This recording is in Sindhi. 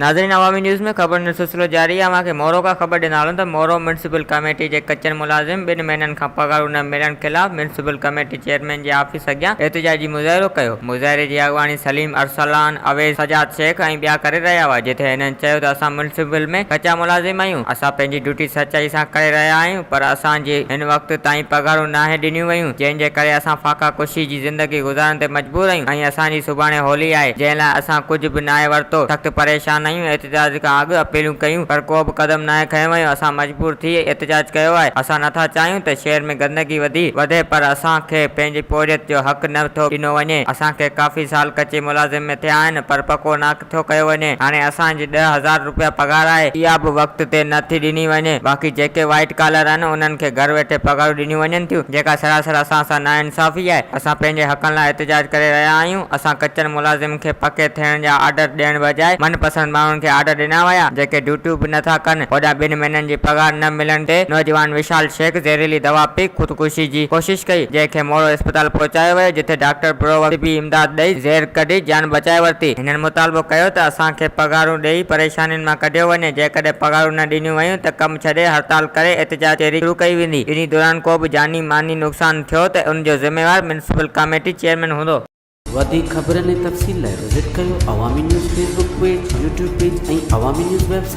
ناظرين عوامي نيوز ۾ خبرن جو سلسلو جاري آهي اوهان کي مورو کان خبر ڏيندا هلون ته مورو ميونسپل ڪميٽي جي ڪچن ملازم ٻن مهينن کان پگهارون نه ملڻ خلاف ميونسپل ڪميٽي چيئرمين جي آفيس اڳيان احتجاجي مظاهرو ڪيو مظاهري جي اڳواڻي سليم ارسلان اويس سجاد شيخ ۽ ٻيا ڪري رهيا هئا جتي هنن چيو ته اسان ميونسپل ۾ ڪچا ملازم آهيون اسان پنهنجي ڊيوٽي سچائي سان ڪري رهيا آهيون پر اسان جي هن وقت تائين پگهارون ناهي ڏنيون ويون جنهن جي ڪري اسان فاقا ڪشي جي زندگي گذارڻ تي مجبور آهيون ۽ اسان جي سڀاڻي هولي آهي جنهن لاء اسان ڪجهه به ناهي ورتو، سخت پريشان آهيون، احتجاج کان اڳ اپيلون ڪيون پر ڪو به قدم ناهي کنيو ويو، اسان مجبور ٿي احتجاج ڪيو آهي، اسان نٿا چاهيون ته شهر ۾ گندگي وڌي وڌي پر اسان کي پنهنجي پورهيت جو حق نه ٿو ڏنو وڃي، اسان کي ڪافي سال ڪچي ملازم ۾ ٿيا آهن پر پڪو نه ٿو ڪيو وڃي، هاڻي اسان جي 10,000 روپيا پگهار آهي اها به وقت تي نه ٿي ڏني وڃي، باقي جيڪي وائيٽ ڪالر آهن انهن کي گهر ويٺي پگهارون ڏنيون وڃن ٿيون، جيڪا سراسر اسان سان ناانصافي آهي، اسان پنهنجي حقن لاء احتجاج ڪري رهيا آهيون، اسان ڪچن ملازمن کي پڪي ٿيڻ جا آرڊر ڏيڻ بجاء من پسند ماڻهن کي آرڊر ڏنا ويا، جيڪي ڊيوٽيون به نه ٿا ڪن، هوڏانهن ٻن مهينن جي پگهار نه ملڻ تي نوجوان وشال شيخ زهريلي دوا پي خودڪشي جي ڪوشش ڪئي، جنهن کي مورو اسپتال پهچايو ويو، جتي ڊاڪٽر برووقت طبي امداد ڏئي زهر ڪڍي جان بچائي ورتي. هنن مطالبو ڪيو ته اسان کي پگهارون ڏئي پريشانين مان ڪڍيو وڃي، جيڪڏهن پگهارون نه ڏنيون ويون ته ڪم ڇڏي هڙتال ڪري احتجاج تحريڪ شروع ڪئي ويندي، انهي دوران ڪو به جاني ماني نقصان ٿيو ته ان جو ذميوار ميونسپل ڪاميٽي چيئرمين هوندو. وڌيڪ خبرن ۽ تفصيل لاء وزٽ ڪيو Awami news Facebook page, YouTube page ۽ Awami news website.